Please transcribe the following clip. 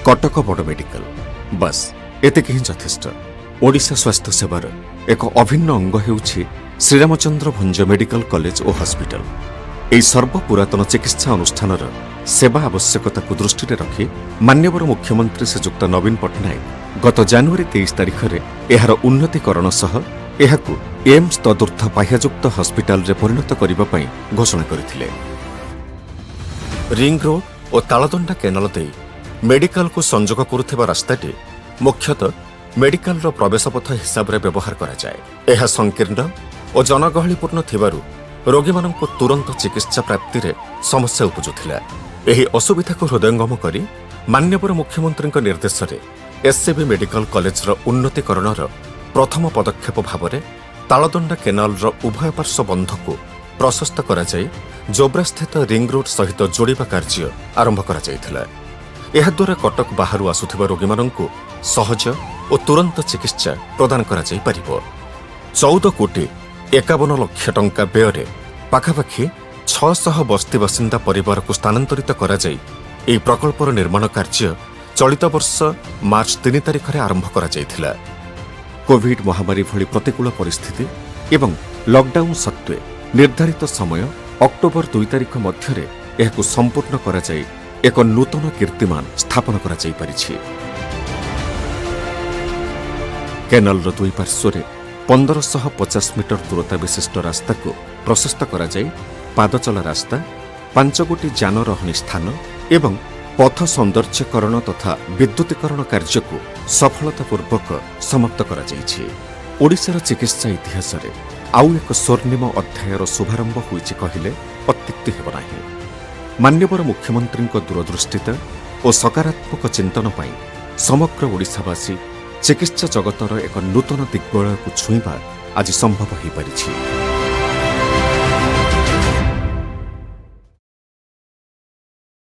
କଟକ ବଡ଼ ମେଡିକାଲ, ବାସ୍ ଏତିକି ହିଁ ଯଥେଷ୍ଟ। ଓଡ଼ିଶା ସ୍ୱାସ୍ଥ୍ୟ ସେବାର ଏକ ଅଭିନ୍ନ ଅଙ୍ଗ ହେଉଛି ଶ୍ରୀରାମଚନ୍ଦ୍ର ଭଞ୍ଜ ମେଡିକାଲ କଲେଜ ଓ ହସ୍ପିଟାଲ। ଏହି ସର୍ବପୁରାତନ ଚିକିତ୍ସା ଅନୁଷ୍ଠାନର ସେବା ଆବଶ୍ୟକତାକୁ ଦୃଷ୍ଟିରେ ରଖି ମାନ୍ୟବର ମୁଖ୍ୟମନ୍ତ୍ରୀ ଶ୍ରୀଯୁକ୍ତ ନବୀନ ପଟ୍ଟନାୟକ ଗତ ଜାନୁଆରୀ 23 ତାରିଖରେ ଏହାର ଉନ୍ନତିକରଣ ସହ ଏହାକୁ ଏମ୍ସ ତଦୁର୍ଦ୍ଧ୍ୱ ପାହ୍ୟାଯୁକ୍ତ ହସ୍ପିଟାଲରେ ପରିଣତ କରିବା ପାଇଁ ଘୋଷଣା କରିଥିଲେ। ରିଙ୍ଗ ରୋଡ୍ ଓ ତାଳଦଣ୍ଡା କେନାଲ ଦେଇ ମେଡିକାଲକୁ ସଂଯୋଗ କରୁଥିବା ରାସ୍ତାଟି ମୁଖ୍ୟତଃ ମେଡିକାଲର ପ୍ରବେଶପଥ ହିସାବରେ ବ୍ୟବହାର କରାଯାଏ। ଏହା ସଂକୀର୍ଣ୍ଣ ଓ ଜନଗହଳିପୂର୍ଣ୍ଣ ଥିବାରୁ ରୋଗୀମାନଙ୍କୁ ତୁରନ୍ତ ଚିକିତ୍ସା ପ୍ରାପ୍ତିରେ ସମସ୍ୟା ଉପୁଜୁଥିଲା। ଏହି ଅସୁବିଧାକୁ ହୃଦୟଙ୍ଗମ କରି ମାନ୍ୟବର ମୁଖ୍ୟମନ୍ତ୍ରୀଙ୍କ ନିର୍ଦ୍ଦେଶରେ ଏସ୍ସିବି ମେଡିକାଲ କଲେଜର ଉନ୍ନତିକରଣର ପ୍ରଥମ ପଦକ୍ଷେପ ଭାବରେ ତାଳଦଣ୍ଡା କେନାଲର ଉଭୟ ପାର୍ଶ୍ୱ ବନ୍ଧକୁ ପ୍ରଶସ୍ତ କରାଯାଇ ଜୋବ୍ରାସ୍ଥିତ ରିଙ୍ଗ ରୋଡ୍ ସହିତ ଯୋଡ଼ିବା କାର୍ଯ୍ୟ ଆରମ୍ଭ କରାଯାଇଥିଲା। ଏହାଦ୍ୱାରା କଟକ ବାହାରୁ ଆସୁଥିବା ରୋଗୀମାନଙ୍କୁ ସହଜ ଓ ତୁରନ୍ତ ଚିକିତ୍ସା ପ୍ରଦାନ କରାଯାଇପାରିବ। 14 କୋଟି 51 ଲକ୍ଷ ଟଙ୍କା ବ୍ୟୟରେ ପାଖାପାଖି 600 ବସ୍ତି ବାସିନ୍ଦା ପରିବାରକୁ ସ୍ଥାନାନ୍ତରିତ କରାଯାଇ ଏହି ପ୍ରକଳ୍ପର ନିର୍ମାଣ କାର୍ଯ୍ୟ ଚଳିତ ବର୍ଷ ମାର୍ଚ୍ଚ 3 ତାରିଖରେ ଆରମ୍ଭ କରାଯାଇଥିଲା। କୋଭିଡ୍ ମହାମାରୀ ଭଳି ପ୍ରତିକୂଳ ପରିସ୍ଥିତି ଏବଂ ଲକଡାଉନ୍ ସତ୍ତ୍ୱେ ନିର୍ଦ୍ଧାରିତ ସମୟ ଅକ୍ଟୋବର 2 ତାରିଖ ମଧ୍ୟରେ ଏହାକୁ ସମ୍ପୂର୍ଣ୍ଣ କରାଯାଇ ଏକ ନୂତନ କୀର୍ତ୍ତିମାନ ସ୍ଥାପନ କରାଯାଇପାରିଛି। କେନାଲର ଦୁଇ ପାର୍ଶ୍ୱରେ 1550 ମିଟର ଦୂରତା ବିଶିଷ୍ଟ ରାସ୍ତାକୁ ପ୍ରଶସ୍ତ କରାଯାଇ ପାଦଚଲା ରାସ୍ତା, ପାଞ୍ଚଗୋଟି ଯାନ ରହଣି ସ୍ଥାନ ଏବଂ ପଥ ସୌନ୍ଦର୍ଯ୍ୟକରଣ ତଥା ବିଦ୍ୟୁତୀକରଣ କାର୍ଯ୍ୟକୁ ସଫଳତାପୂର୍ବକ ସମାପ୍ତ କରାଯାଇଛି। ଓଡ଼ିଶାର ଚିକିତ୍ସା ଇତିହାସରେ ଆଉ ଏକ ସ୍ୱର୍ଣ୍ଣିମ ଅଧ୍ୟାୟର ଶୁଭାରମ୍ଭ ହୋଇଛି କହିଲେ ଅତ୍ୟୁକ୍ତି ହେବ ନାହିଁ। ମାନ୍ୟବର ମୁଖ୍ୟମନ୍ତ୍ରୀଙ୍କ ଦୂରଦୃଷ୍ଟିତା ଓ ସକାରାତ୍ମକ ଚିନ୍ତନ ପାଇଁ ସମଗ୍ର ଓଡ଼ିଶାବାସୀ ଚିକିତ୍ସା ଜଗତର ଏକ ନୂତନ ଦିଗ୍ବଳୟକୁ ଛୁଇଁବା ଆଜି ସମ୍ଭବ ହୋଇପାରିଛି।